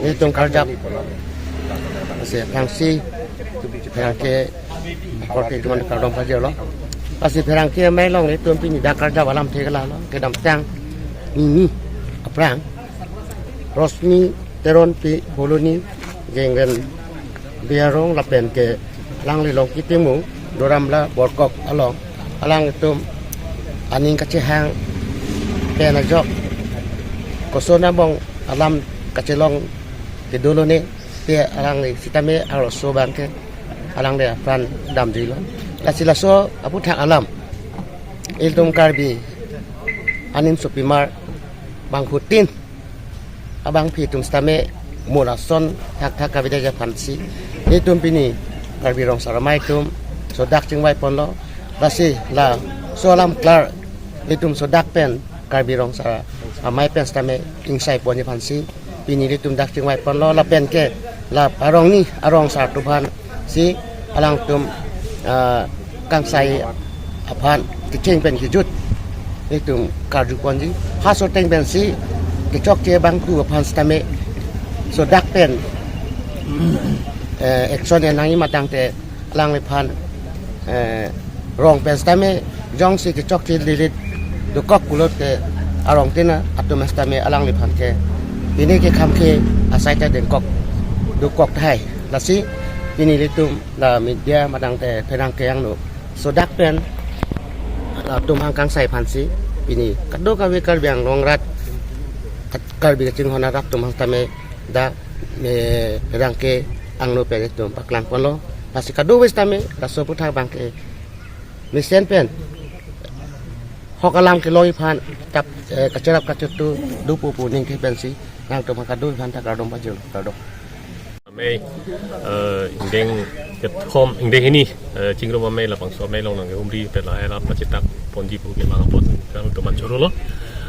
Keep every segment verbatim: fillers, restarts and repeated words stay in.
Nelitum karjap. Lasi pherangsi, pherangke, korte ituman kardom pajirlo. Lasi pherangke amei along nelitum pini dak karjap alamthe ke lalo, kedamtang, nini, aphrang, Rosmi Teronpi Phuloni, Jengren Biarong lapen ke alangli Longki Timung, Doramla Borkok along, alangtum aning kachehang pen ajok, koson abang alam kachelong kedo lone, te alangli sitame arloso abangke alangli apran damjuilo. Lasi laso aputhak alam ilitum Karbi animsopimar bangphutin abangpi atum sitame mo lason thakthak kavedet aphansi nelitum pini Karbi Rong Asar Amei atum sodak chingvai ponlo. Lasi laso alam klar, nelitum sodak pen Karbi Rong Asar Amei pen sitame ingsai ponji aphansi pini nelitum dak chingvai ponlo, lapen ke la arongni arong asar atum aphansi alangtum, ah, kangsai aphan kecheng pen kejut nelitum karju ponji. Ha asor ateng pensi kechokche abangku aphan sitame sodak pen, eh, action en nangji ma tangte alangliphan, eh, rong pen sitame jongsi kechokche lilit dokok pulote arongtin atum sitame alangliphan ke pini ke kham ke asai ta dengkok dokok tahai. Lasi pini nelitum la media ma tangte pherangke angno sodak pen latum hang kangsai aphansi pini kadokave Karbi Anglong arat, Karbi kachinghon arat atum hang sitame dak, eh, pherangke angno pen itum paklang ponlo. Lasi kadokave sitame laso aputhak abangke mesen pen hok alam kelongji aphan tap, eh, kacherap kachetu do pu pu ningke pensi nangtum hang kadokave aphan ta kardom pajir, kardom. Amei, eh, ingdeng kethom, ingdeng hini, eh, chingrum amei labangso amei along nangkehumri pen lahai alam kachetak ponji pu ke bang apot nangtum aphan chorolo.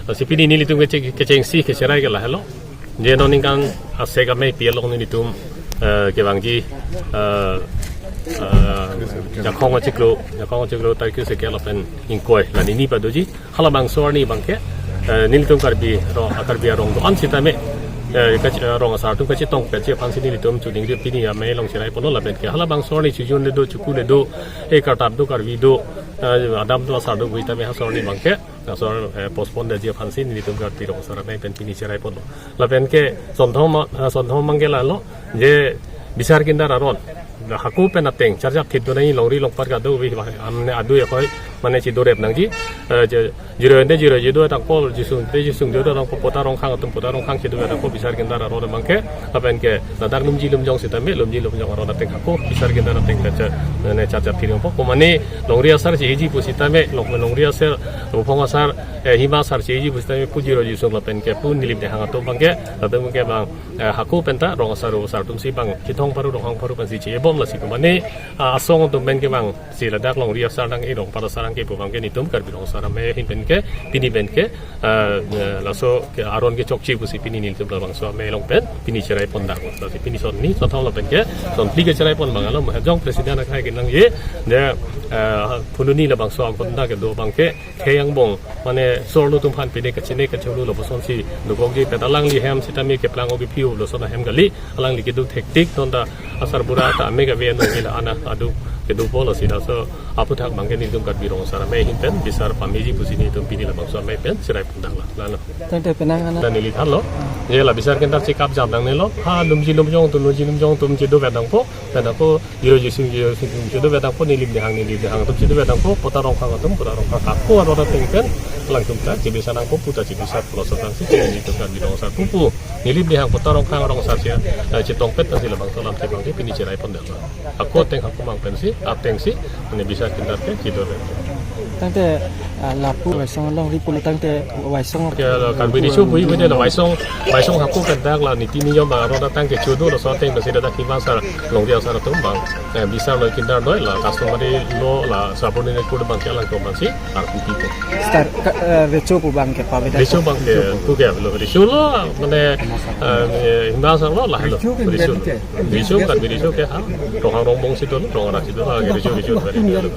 Lasi pini nelitum kecheng, kechengsi kecherai ke lahelo. Je non ningkan asek ameipi along nelitum, eh, kevangji, eh, eh, Jakhong achiklo, Jakhong achiklo tarik kre-isi ke lapen ingkoi la nini padoji. Halabangso arni abangke, eh, nelitum Karbi ro-, Karbi arong do-an sitame, eh, kach-, eh, rong asar atum kachetong pet aphansi nelitum chuning ri pini amei along cherai ponlo lapen ke halabangso arni chojun le do, chuku le do, eh, kartap do, karvi do, eh, adam do, asar do, hui tame ha asor arni abangke, asor, eh, postpone detji aphansi nelitum Karbi Rong Asar Amei pen pini cherai ponlo. Lapen ke sonthom, eh, sonthom abangke lalo, je bisar kindar aron hako pen ateng charjap thit do nangji, longri longpat kadokave amne adu ya koi mane chidorep nangji, eh, je, jiro ende jiro jido tangpo, jisung te jisung jido tangpo, pota rongkhang atum pota rongkhang chido tangpo, bisar kindar aron abangke, lapen ke ladak lumji lumjong sitame, lumji lumjong aron ateng hako bisar kindar ateng ta cha, mane charjap thit nangpo. Ko mane longri asar chiji pusitame, long, longri asar, buphong asar, eh, hima asar chiji pusitame pu jiro jisung lapen ke pu nilim nehang atum abangke, latum ke bang, eh, hako penta rong asar ro asar atumsi bang kethong paru ronghang paru pensi chebom. Lasi ko mane, ah, asong atum pen ke bangsi ladak longri asar nang irong para sarang ke pu abangke nelitum Karbi Rong Asar Amei ahin pen ke pini pen ke, ah, eh, laso ke aron kechokche pusi pini nelitum labangso amei along pen pini cherai pon dak. Lasi pini son ni sonthom lapen ke son phli kecherai pon abang alo, jong president akhai kenangji, je, eh, Phuloni labangso agonda kedo abangke khei angbong mane sorlo atum aphan pine kachine kacholo lapusonsi dokokji, pet alangli hem sitame keplang ogi piu lason ahem kali, alangli kedo thektik, non ta asar bura ta ame kave no gila ana adu kedo polo sida. So aputhak abangke nelitum Karbi Rong Asar Amei ahin pen bisar pameji pusi nelitum pini labangso amei pen cherai pon dak la, lalo. Tangte penang ana. Dan neli thanlo. Je la bisar kindar chekap jam nangnelo. Ha lumji lumjong atum, lumji lumjong atum chido vet nangpo, vet nangpo. Jiro jisung jiro jisung atum chido vet nangpo, nilim nehang nilim nehang atum chido vet nangpo, pota rongkhang atum pota rongkhang, hako aron ateng pen alangtum ta chebisa nangpo pu ta chebisa pulo, so tangsi chini atum Karbi Rong Asar pupu nilim nehang pota rongkhang rong asar si, eh, chetong pet tangsi labangso alam chebang si pini cherai pon dak. Hako ateng hako abang pensi, atengsi, mane bisar kindar ke chido vet. Tangte, ah, lapu Waisong alongri pulo tangte Waisong. Ya, la Karbi Riso pu ibu de la Waisong, Waisong hako pen dak la niti niyom abang aron ateng ke chodo laso ateng pensi dak hima asar, longri asar atum abang, eh, bisar loi kindar loi la customary law la subordinate court abangke alangtum abangsi arpu pipo. Star, ka, eh, recho pu abangke pavedet. Recho abangke pu ke lo, recho lo, mane, eh, hima asar lo lahelo. Recho ke recho. Recho, Karbi Riso ke ha, ronghang rongbong si dolo, rong arat si dolo, ke recho, recho, Karbi Riso.